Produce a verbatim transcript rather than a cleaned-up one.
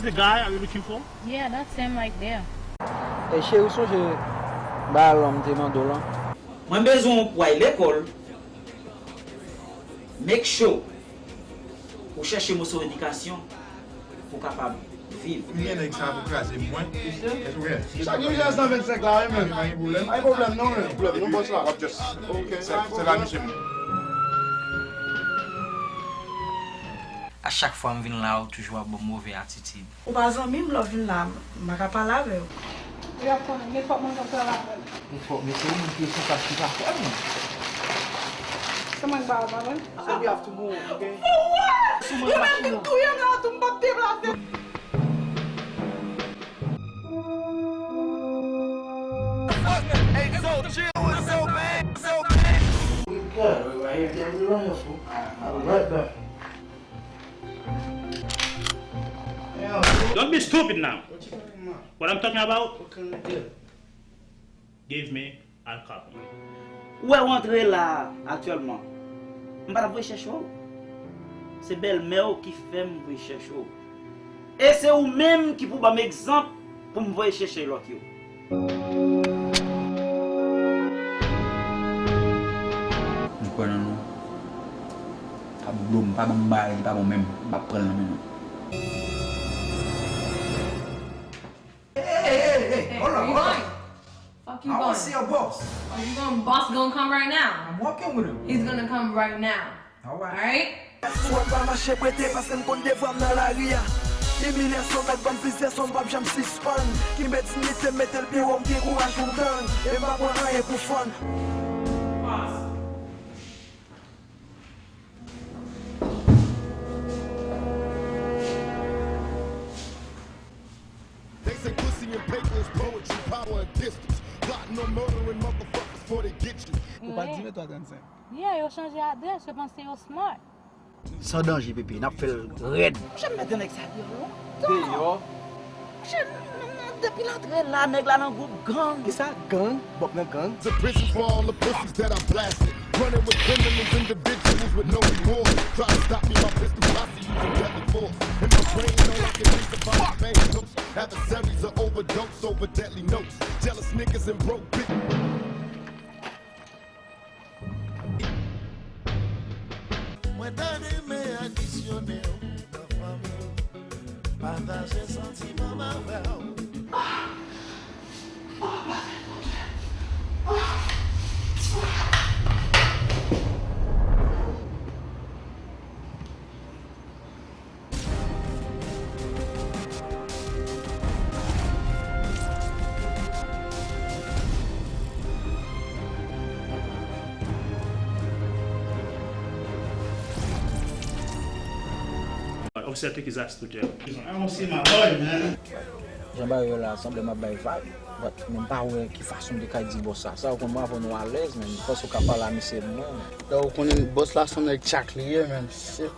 The guy are you looking for? Yeah, that's him right there. E cheri, sonje balon m te mande w lan? Mwen bezwen w pou w al lekòl. Make sure ou chèche moso edikasyon pou w kapab viv. Ou gen nèg sa pou kraze mwen? Èske w gen? Chak jou jè san vennsenk la, wi, men. Pa gen pwoblèm. Pa gen pwoblèm, non, men. Pwoblèm, non, bòs la. W ap just. Ok, se la misye m. A chak fwa m vin la, ou toujou ap ban m move atitid. Ou pa zanmi m, lè w vin la, m pa ka pale avè w. Ou ap konnen, gen twòp moun k ap travay avè m. Gen twòp, men se ou menm ki responsab, ki pa fè m. Se mwen k ba w, pa vre? So we have to move, okay? Ou menm ki touye m la tou, m p ap deplase. Don't be stupid now. What I'm talking about? Give me Al Capone. Ou wè w antre la a aktyèlman. M pa t ap voye chèche w. Se bèlmè w ki fè m voye chèche w. E se ou menm ki pou ban m egzanp pou m voye chèche lòt yo. M kwè nan nou. Pa blo m, pa ban m bagay ki pa bon menm, m p ap pran l nan men nou. Hey, hey, hey, hey, hold on, hold on. Fuck you going? I wanna see your boss. Oh, you going? Boss gonna come right now. I'm walking with him. He's gonna come right now. All right. Alright? Swa m pa mache prete paske m konn devwa m nan lari a. Imilyasyon mèt ban m plizyè sòm, m p ap janm sispann. Kenbe diyite m, mete l pi wo, m gen kouraj pou m tann. E m pa pran anyen pou fann. They say pussy and paper is poetry, power and distance. Plotting on murdering motherfuckers before they get you. Ou pa t di men twa trannsenk. Yeah, yo chanje adrès, yo panse yo smart. San danje, bebe, n ap fè l rèd. Monchè, m mete nèg sa deyò lontan. Deyò? Monchè, depi l antre la, nèg la nan gwoup gang. Kisa? Gang? Bòk nan gang? The prison for all the pussies that I blasted. Running with criminals, individuals with no remorse. Try to stop me, my pistol posse using deadly force. In my brain, all I can think about is fame. Adversaries are overdose over deadly notes. Jealous niggas and broke bitches. Mwen ta renmen adisyone w nan fanmi w, pataje santiman m avè w. Officer, take his ass to jail. I don't see my boy, man. Jan bagay yo la, sanble m ap bay vag. But mwen pa wè ki fason m te ka di bòs la sa. Ou konn mwen avè w nou alèz, men m panse w ka pale a misye mwen. Lè ou konnen bòs la se yon nèg tchak li ye, men shit.